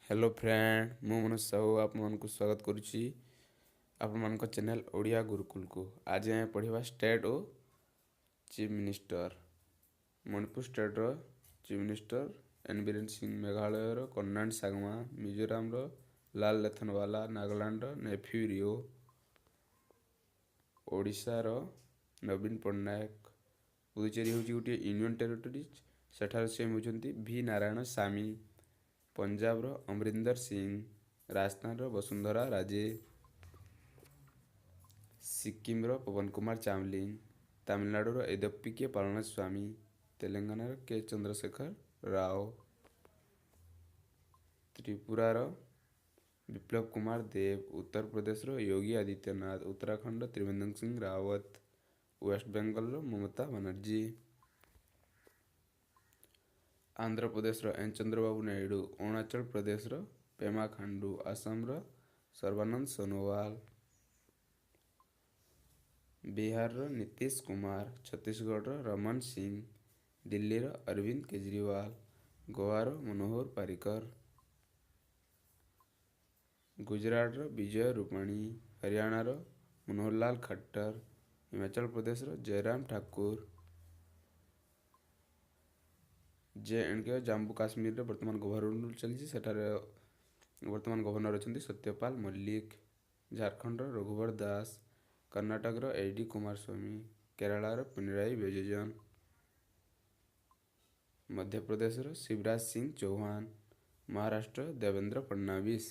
Hello friend, ମୁଁ ମନୋଜ ସାହୁ ଆପଣମାନଙ୍କୁ ସ୍ୱାଗତ କରୁଛି ଆପଣମାନଙ୍କ ଚ୍ୟାନେଲ୍ ଓଡ଼ିଆ ଗୁରୁକୁଲକୁ। ଆଜି ଆମେ ପଢ଼ିବା ଷ୍ଟେଟ୍ ଓ ଚିଫ୍ ମିନିଷ୍ଟର। ମଣିପୁର ଷ୍ଟେଟ୍ର chief minister N Biren Singh, ମେଘାଳୟର କର୍ଣ୍ଣାଟ ସାଗମା, ମିଜୋରାମର ଲାଲ ଲେଥନୱାଲା, ନାଗାଲାଣ୍ଡର ନେଫ୍ୟୁ ରିଓ, ଓଡ଼ିଶାର ନବୀନ ପଟ୍ଟନାୟକ। ପୁଦୁଚେରୀ ହେଉଛି ଗୋଟିଏ ୟୁନିୟନ ଟେରିଟୋରି, ସେଠାରେ ସିଏମ୍ ହେଉଛନ୍ତି ଭି ନାରାୟଣ ସ୍ୱାମୀ। ପଞ୍ଜାବର ଅମରିନ୍ଦର ସିଂ, ରାଜସ୍ଥାନର ବସୁନ୍ଧରା ରାଜେ, ସିକ୍କିମର ପବନ କୁମାର ଚାମଲିଂ, ତାମିଲନାଡ଼ୁର ଏଦପ୍ପି କେ ପାଲାନିସ୍ୱାମୀ, ତେଲେଙ୍ଗାନାର କେ ଚନ୍ଦ୍ରଶେଖର ରାଓ, ତ୍ରିପୁରାର ବିପ୍ଳବ କୁମାର ଦେବ, ଉତ୍ତରପ୍ରଦେଶର ଯୋଗୀ ଆଦିତ୍ୟନାଥ, ଉତ୍ତରାଖଣ୍ଡର ତ୍ରିବେନ୍ଦ୍ର ସିଂ ରାୱତ, ୱେଷ୍ଟ ବେଙ୍ଗଲର ମମତା ବାନାର୍ଜୀ, ଆନ୍ଧ୍ରପ୍ରଦେଶର ଏନ୍ ଚନ୍ଦ୍ରବାବୁ ନାଇଡୁ, ଅରୁଣାଚଳ ପ୍ରଦେଶର ପେମା ଖାଣ୍ଡୁ, ଆସାମର ସର୍ବାନନ୍ଦ ସୋନୋୱାଲ, ବିହାରର ନୀତିଶ କୁମାର, ଛତିଶଗଡ଼ର ରମନ ସିଂ, ଦିଲ୍ଲୀର ଅରବିନ୍ଦ କେଜରିୱାଲ, ଗୋଆର ମନୋହର ପାରିକର, ଗୁଜରାଟର ବିଜୟ ରୂପାଣୀ, ହରିୟାଣାର ମନୋହରଲାଲ ଖଟ୍ଟର, ହିମାଚଳ ପ୍ରଦେଶର Jairam Thakur. J and K Jammu କାଶ୍ମୀରରେ ବର୍ତ୍ତମାନ ଗଭର୍ଣ୍ଣର ଚାଲିଛି, ସେଠାରେ ବର୍ତ୍ତମାନ ଗଭର୍ଣ୍ଣର ଅଛନ୍ତି ସତ୍ୟପାଲ ମଲ୍ଲିକ। ଝାଡ଼ଖଣ୍ଡର ରଘୁବର ଦାସ, କର୍ଣ୍ଣାଟକର ଏଡି କୁମାରସ୍ୱାମୀ, କେରଳର ପିନରାଇ ବିଜୟନ, ମଧ୍ୟପ୍ରଦେଶର ଶିବରାଜ ସିଂ ଚୌହାନ, ମହାରାଷ୍ଟ୍ର ଦେବେନ୍ଦ୍ର ଫଡନାଭିସ୍।